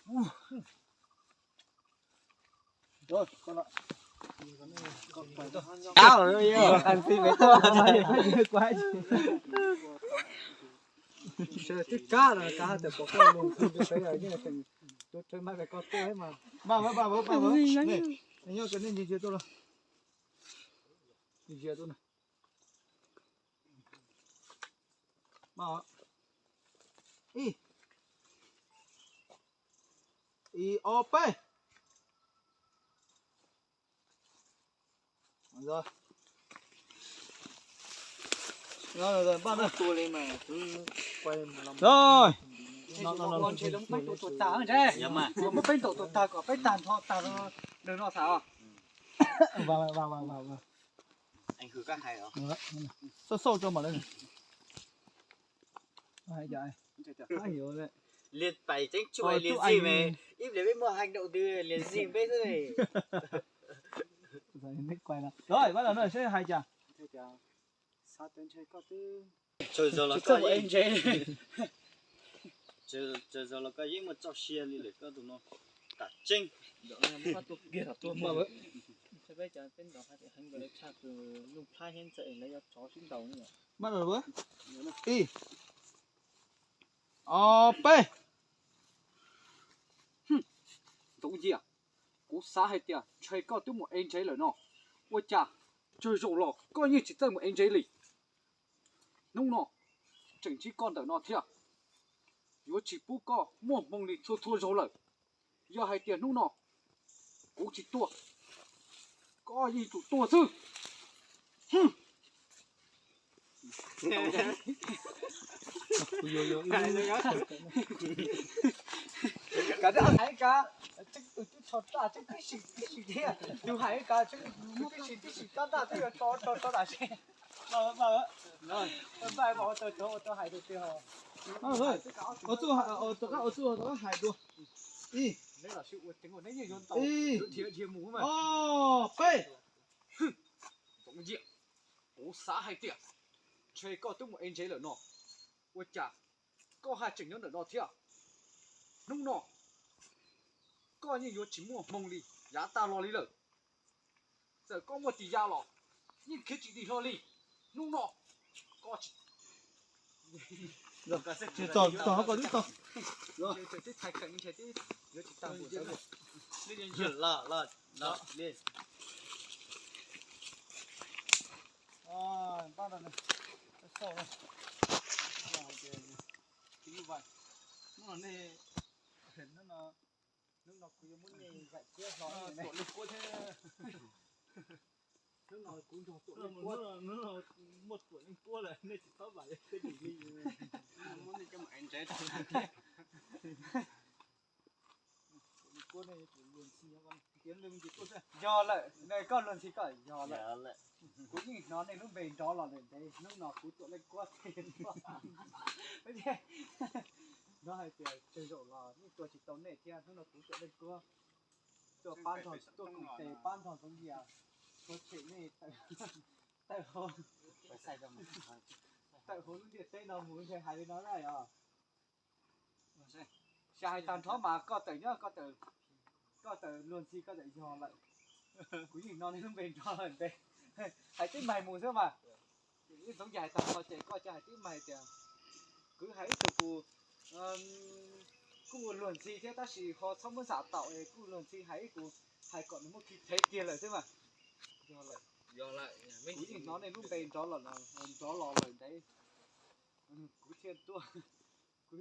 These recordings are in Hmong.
Twb kab los kab tias pom koj los, tus tsev mas koj tuaj mas. Npaj vawv, npaj vawv, npaj vawv. Nyob cov nej ntsia ntsia tuaj los. Ntsia tuaj na. Npaj vawv. Ib, ib, ob, peb. Npaj na. Ntshe lawv muab peb ntaus tuag tag, ntshe lawv muab peb ntaus tuag tag kom peb tag nrho tag lawm no xav os. Xauj xauj rau mam li. Lias pais tseeb tsuas lias zig me, ib pliag peb muaj heev dau twg lias zig peb xwb. Neb kuais no, pab los no seb hais cas. Tsaug zog los koj yeej muaj txoj sia li lawm koj tus no. Tam tseeb. Peb cov peb ntaus hais tias heev nkawd lawv tshaj tus Nuj Plab thiab Ntxawm lawv yuav tsov sib ntaus ne. Ib, ob, peb. Ntxoov Yias, kuv xav hais tias ntshe koj twb mus ev ntsev lawm no, ua cas tsawg zaus los koj yeej tsis txawj mus ev ntsev li. Hnub no tseem ntsib koj ntawm no thiab, yuav tsis pub koj muaj hmoo li txhua txhua zaus lawm. Yog hais tias hnub no kuv tsis tuaj, koj yeej tsum tuag xwb. Kav dab hais kav, tseeb tus tub tso raj tseeb tib si tib si thiab, tus hais kav tseeb tib si tib si rov raj twb yuav tso tso tso dam si. Ua txuj, rov qab ua txuj rov qab hais dua. Ib, ib, ob, peb. Kuv xav hais tias ntshe koj twb mus ev ntsev lawm no, ua cas koj haj tseem nyob ntawm no thiab? Hnub no koj yeej yuav tsis muaj hmoo li yav tag los li lawm. Txawm koj muaj tis ya los yeej khiav tsis dim hlo li. Hnub no koj tsis tau, tsis tau. Hnub no kuv yuav muab nej zaim kiab hlo. Tuam Leej Kuab thiab. Hnub no kuv nrog Tuam Leej Kuab. Hnub no muaj Tuam Leej Kuab lawm nej tsis txhob vam li. Muab nej coj mus ev ntsev rau thiab. Tuam Leej Kuab, nej yuav tsum luag ntxhi. Yog lawm, koj luag ntxhi koj yog lawm. Kuv yeej hnov nej lub npe nrov los lawm ntev, hnub no kuv Tuam Leej Kuab thiaj tuaj. Hnov hais tias tsawg zaus los yeej tua tsis tau nej thiab, hnub no kuv Tuam Leej Kuab tuaj pab nrog, tuaj koom tes pab nrog Ntxoov Yias tshuav tshem nej tawm hauv, tawm hauv lub ntiaj teb no mus, ntshe hais li no na yog. Xyov hais tag nrho mas koj tawm nyob, koj tawm luag ntxhi koj tawm yog lawm. Kuv yeej hnov nej lub npe nrov lawm ntev, hais tib mais mus xwb mas. Ib Ntxoov Yias hais tag nrho ces koj cov hais tib mais tias, kuv hais ib tug kuv kuj luag ntxhi thiab tab sis ho txhob muab xam tau es kuj luag ntxhi hais ib kuv hais kom nws muab khi thev kiag lawm xwb mas. Yog lawm, kuv yeej hnov nej lub npe nrov los, nrov los lawm ntev. Kuv thiaj tuaj, kuv,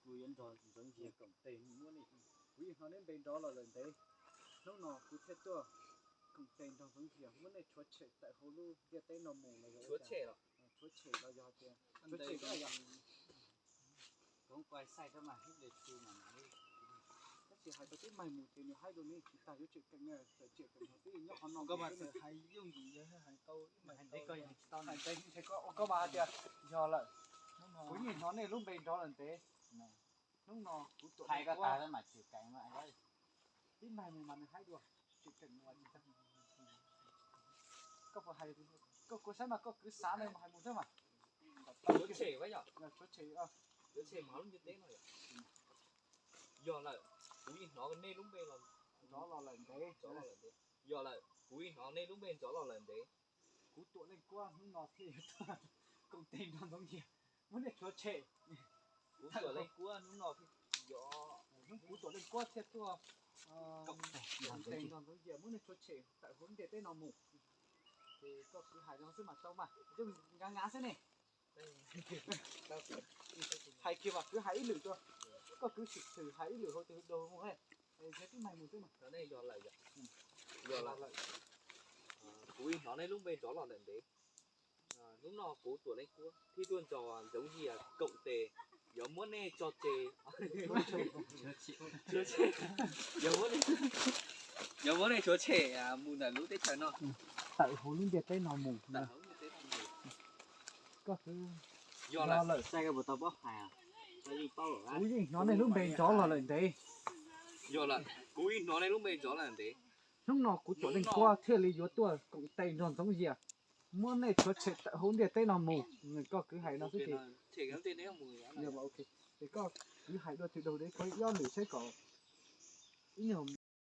kuv yuav nrog Ntxoov Yias koom tes muab nej, kuv yeej hnov nej npe nrov los lawm ntev. Hnub no kuv thiaj tuaj koom tes nrog Ntxoov Yias muab nej tshuav tshem tawm hauv lub ntiaj teb no mus los yog, tshuav tshem los yog tias, tshuav tshem los yog. Tab sis hais tau tib mais mus ces nws haib dua ne, tsis tas yuav tseem keem, tseem keem twb nyob qhov no. Koj mas hais yooj yim, hais tau ib mais tau. Koj mas hais tias yog lawm. Kuv yeej hnov nej lub npe nrov lawm ntev. Hnub no kuv tuam hais koj tas mas tseem keem, tib mais mus mas nws haib dua, tseem keem. Koj puas hais, koj kuv saib mas koj kwv xav no mas hais mus xwb mas. Tshuav tshem, tshuav tshem, tshuav tshem mas lub ntiaj teb no yom. Yog lawm, kuv yeej hnov nej lub npe los nrov los lawm ntev. Yog lawm, kuv yeej hnov nej lub npe nrov los lawm ntev. Kuv Tuam Leej Kuab hnub no thiaj yuav tuaj koom tes nrog Ntxoov Yias muab nej rhuav tshem. Kuv Tuam Leej Kuab hnub no, kuv Tuam Leej Kuab thiaj tuaj koom tes nrog Ntxoov Yias muab nej rhuav tshem tawm hauv ntiaj teb no mus. Ces koj kwv hais no xwb mas tau mas, ncav ncav xwb ne. Hais kiag mas kwv hais ib lwm tuaj, koj kwv sim xwm hais ib lwm hauv tus dog mus, nrhiav tib neeg mus xwb mas. Yog lawm, kuv yeej hnov nej lub npe nrov los lawm ntev. Hnub no kuv Tuam Leej Kuab thiaj tuaj nrog Ntxoov Yias koom tes, yuav muab nej tso tseg, yuav muab nej rhuav tshem mus ntawm lub teb chaws no, tawm hauv lub ntiaj teb no mus. Koj kwv, yog lawm, kuv yeej hnov nej lub npe nrov los lawm ntev. Yog lawm, kuv yeej hnov nej lub npe nrov los ntev. Hnub no kuv Tuam Leej Kuab thiaj li yuav tuaj koom tes nrog Ntxoov Yias muab nej rhuav tshem tawm hauv ntiaj teb no mus. Koj kwv hais no xwb ces, es koj kwv hais dua twg dog deb kov ib ob lwm saib kom ib nyuag